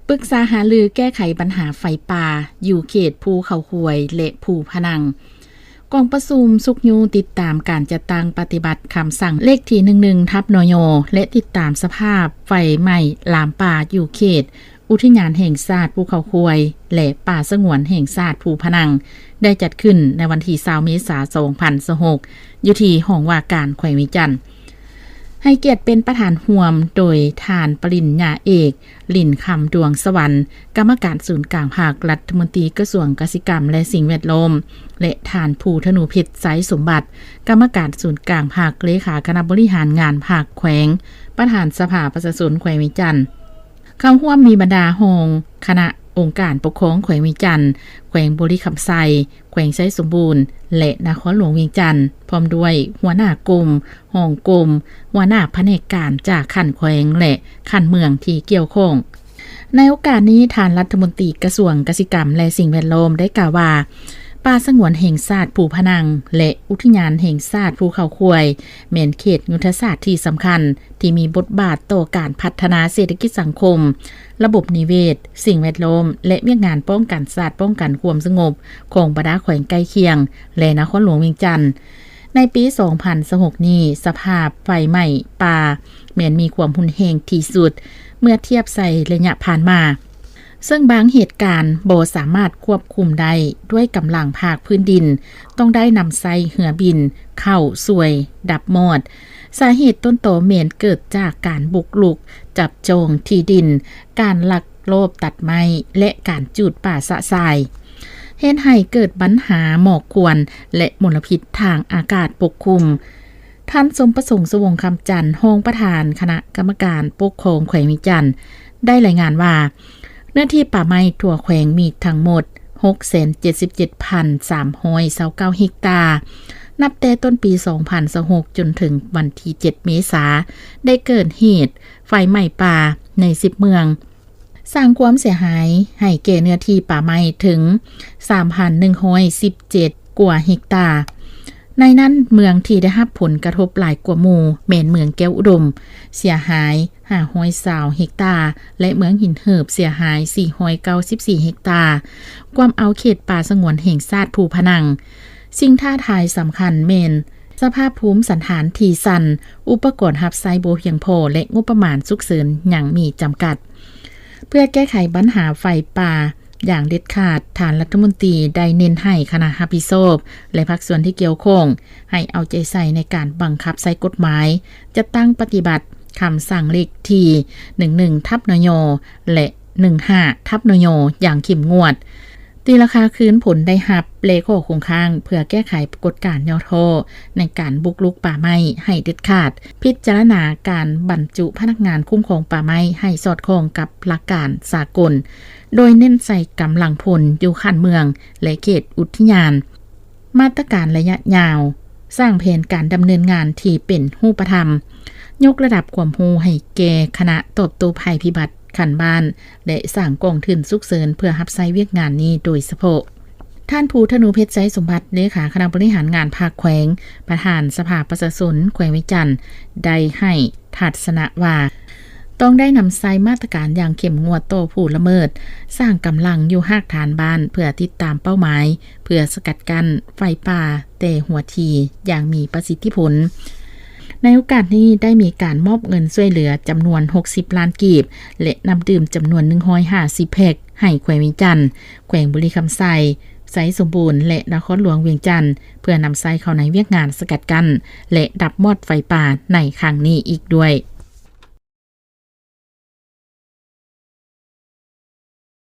ປຶກສາຫາລືແກ້ໄຂບັນຫາໄຟປ່າຢູ່ເຂດພູເຂົາຄວາຍ ແລະ ພູພະນັງ. ກອງປະຊຸມຊຸກຍູ້ຕິດຕາມການຈັດຕັ້ງປະຕິບັດຄຳສັ່ງເລກທີ ໜຶ່ງໜຶ່ງ ທັບ ນຍ ແລະ ຕິດຕາມສະພາບໄຟໄໝ້ລາມປ່າຢູ່ເຂດອຸທິຍານແຫ່ງຊາດພູເຂົາຄວາຍ ແລະ ປ່າສະຫງວນແຫ່ງຊາດພູພະນັງ ໄດ້ຈັດຂຶ້ນໃນວັນທີ ຊາວ ເມສາ ສອງພັນຊາວຫົກ ຢູ່ທີ່ຫ້ອງວ່າການແຂວງວຽງຈັນ. ໃຫ້ກຽດເປັນປະທານຮ່ວມໂດຍທ່ານປະລິນຍາເອກ ລິນຄຳດວງສະຫວັນ ກຳມະການສູນກາງພັກ, ລັດຖະມົນຕີກະຊວງກະສິກຳ ແລະ ສິ່ງແວດລ້ອມ ແລະ ທ່ານ ພູທະນູເພັດ ໄຊສົມບັດ ກຳມະການສູນກາງພັກ, ເລຂາຄະນະບໍລິຫານງານພັກແຂວງ, ປະທານສະພາປະຊາຊົນແຂວງວຽງຈັນ. ເຂົ້າຮ່ວມມີບັນດາຮອງຄະນະອົງການປົກຄອງແຂວງວຽງຈັນ, ແຂວງບໍລິຄຳໄຊ, ແຂວງໄຊສົມບູນ ແລະ ນະຄອນຫຼວງວຽງຈັນ, ພ້ອມດ້ວຍຫົວໜ້າກົມ, ຮອງກົມ, ຫົວໜ້າພະແນກການຈາກຂັ້ນແຂວງ ແລະ ຂັ້ນເມືອງທີ່ກ່ຽວຂ້ອງ. ໃນໂອກາດນີ້, ທ່ານລັດຖະມົນຕີກະຊວງກະສິກຳ ແລະ ສິ່ງແວດລ້ອມ ໄດ້ກ່າວວ່າ ປ່າສະຫງວນແຫ່ງຊາດພູພະນັງ ແລະ ອຸທິຍານແຫ່ງຊາດພູເຂົາຄວາຍ ແມ່ນເຂດຍຸດທະສາດທີ່ສຳຄັນ ທີ່ມີບົດບາດຕໍ່ການພັດທະນາເສດຖະກິດສັງຄົມ, ລະບົບນິເວດ, ສິ່ງແວດລ້ອມ ແລະ ວຽກງານປ້ອງກັນຊາດ, ປ້ອງກັນຄວາມສະຫງົບຂອງບັນດາແຂວງໃກ້ຄຽງ ແລະ ນະຄອນຫຼວງວຽງຈັນ. ໃນປີສອງພັນຊາວຫົກນີ້, ສະພາບໄຟໄໝ້ປ່າແມ່ນມີຄວາມຮຸນແຮງທີ່ສຸດເມື່ອທຽບໃສ່ໄລຍະຜ່ານມາ, ເຊິ່ງບາງເຫດການບໍ່ສາມາດຄວບຄຸມໄດ້ດ້ວຍກຳລັງພາກພື້ນດິນ, ຕ້ອງໄດ້ນຳໃຊ້ເຮືອບິນເຂົ້າຊ່ວຍດັບມອດ. ສາເຫດຕົ້ນຕໍແມ່ນເກີດຈາກການບຸກລຸກຈັບຈອງທີ່ດິນ, ການລັກລອບຕັດໄມ້ ແລະ ການຈູດປ່າຊະຊາຍ, ເຮັດໃຫ້ເກີດບັນຫາໝອກຄວັນ ແລະ ມົນລະພິດທາງອາກາດປົກຄຸມ. ທ່ານ ສົມປະສົງ ສະວົງຄຳຈັນ, ຮອງປະທານຄະນະກຳມະການປົກຄອງແຂວງວຽງຈັນ ໄດ້ລາຍງານວ່າ ເນື້ອທີ່ປ່າໄມ້ທົ່ວແຂວງມີທັງໝົດ ຫົກແສນເຈັດສິບເຈັດພັນສາມຮ້ອຍຊາວເກົ້າເຮັກຕາ. ນັບແຕ່ຕົ້ນປີສອງພັນຊາວຫົກ ຈົນເຖິງວັນທີເຈັດ ເມສາ, ໄດ້ເກີດເຫດໄຟໄໝ້ປ່າໃນສິບເມືອງ, ສ້າງຄວາມເສຍຫາຍໃຫ້ແກ່ເນື້ອທີ່ປ່າໄມ້ເຖິງສາມພັນໜຶ່ງຮ້ອຍສິບເຈັດກວ່າເຮັກຕາ. ໃນນັ້ນ, ເມືອງທີ່ໄດ້ຮັບຜົນກະທົບຫຼາຍກວ່າໝູ່ແມ່ນເມືອງແກ້ວອຸດົມ, ເສຍຫາຍ ຫ້າຮ້ອຍຊາວເຮັກຕາ ແລະ ເມືອງຫີນເຫີບ ເສຍຫາຍ ສີ່ຮ້ອຍເກົ້າສິບສີ່ເຮັກຕາ, ກວມເອົາເຂດປ່າສະຫງວນແຫ່ງຊາດພູພະນັງ. ສິ່ງທ້າທາຍສຳຄັນແມ່ນສະພາບພູມສັນຖານທີ່ຊັນ, ອຸປະກອນຮັບໃຊ້ບໍ່ພຽງພໍ ແລະ ງົບປະມານສຸກເສີນຍັງມີຈຳກັດ. ເພື່ອແກ້ໄຂບັນຫາໄຟປ່າ ຢ່າງເດັດຂາດ, ທ່ານລັດຖະມົນຕີໄດ້ເນັ້ນໃຫ້ຄະນະຮັບຜິດຊອບ ແລະ ພາກສ່ວນທີ່ກ່ຽວຂ້ອງ ໃຫ້ເອົາໃຈໃສ່ໃນການບັງຄັບໃຊ້ກົດໝາຍ, ຈັດຕັ້ງປະຕິບັດຄຳສັ່ງເລກທີ ໜຶ່ງໜຶ່ງ ທັບ ນຍ ແລະ ໜຶ່ງຫ້າ ທັບ ນຍ ຢ່າງເຂັ້ມງວດ, ຕີລາຄາຄືນຜົນໄດ້ຮັບ ແລະ ຂໍ້ຄົງຄ້າງ ເພື່ອແກ້ໄຂປາກົດການຫຍໍ້ທໍ້ໃນການບຸກລຸກປ່າໄມ້ໃຫ້ເດັດຂາດ, ພິຈາລະນາການບັນຈຸພະນັກງານຄຸ້ມຄອງປ່າໄມ້ໃຫ້ສອດຄ່ອງກັບຫຼັກການສາກົນ, ໂດຍເນັ້ນໃສ່ກຳລັງພົນຢູ່ຂັ້ນເມືອງ ແລະ ເຂດອຸທິຍານ. ມາດຕະການໄລຍະຍາວ, ສ້າງແຜນການດຳເນີນງານທີ່ເປັນຮູບປະທຳ, ຍົກລະດັບຄວາມຮູ້ໃຫ້ແກ່ຄະນະຕອບໂຕ້ໄພພິບັດຂັ້ນບ້ານ ແລະ ສ້າງກອງທຶນສຸກເສີນເພື່ອຮັບໃຊ້ວຽກງານນີ້ໂດຍສະເພາະ. ທ່ານ ພູທະນູເພັດ ໄຊສົມບັດ, ເລຂາຄະນະບໍລິຫານງານພັກແຂວງ, ປະທານສະພາປະຊາຊົນແຂວງວຽງຈັນ ໄດ້ໃຫ້ທັດສະນະວ່າ ຕ້ອງໄດ້ນຳໃຊ້ມາດຕະການຢ່າງເຂັ້ມງວດຕໍ່ຜູ້ລະເມີດ, ສ້າງກຳລັງຢູ່ຮາກຖານບ້ານເພື່ອຕິດຕາມເປົ້າໝາຍ, ເພື່ອສະກັດກັ້ນໄຟປ່າແຕ່ຫົວທີຢ່າງມີປະສິດທິຜົນ. ໃນໂອກາດນີ້ໄດ້ມີການມອບເງິນຊ່ວຍເຫຼືອຈຳນວນຫົກສິບລ້ານກີບ ແລະ ນ້ຳດື່ມຈຳນວນໜຶ່ງຮ້ອຍຫ້າສິບແພັກ ໃຫ້ແຂວງວຽງຈັນ, ແຂວງບໍລິຄຳໄຊ, ໄຊສົມບູນ ແລະ ນະຄອນຫຼວງວຽງຈັນ ເພື່ອນຳໃຊ້ເຂົ້າໃນວຽກງານສະກັດກັ້ນ ແລະ ດັບມອດໄຟປ່າໃນຄັ້ງນີ້ອີກດ້ວຍ.